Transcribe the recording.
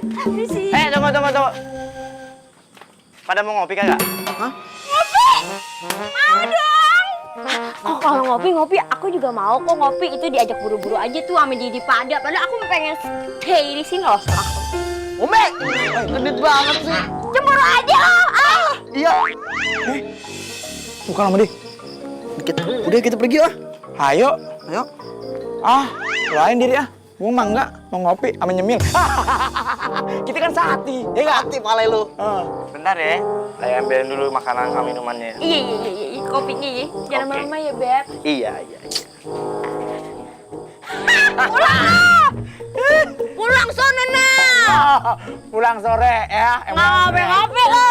Tunggu. Pada mau ngopi kagak? Hah? Mau dong. Oh, kalau ngopi, aku juga mau kok ngopi. Itu diajak buru-buru aja tuh sama Didi Pada. Padahal aku pengen stay di sini loh. Ome, gendut banget sih. Cemburu aja loh. Ah. Iya. Bukan sama dia. Udah kita pergi lah. Ayo. Lain diri ah. Gua mah enggak mau ngopi sama nyemil. Kita kan sehati, ya enggak? Hati pale lu. Bentar ya. Saya ambilin dulu makanan sama minumannya. Iya. Kopinya ya. Jangan Oke. lama-lama ya, Beb. Iya. Pulang sono nah. Pulang sore ya. Ngopi-ngopi lo.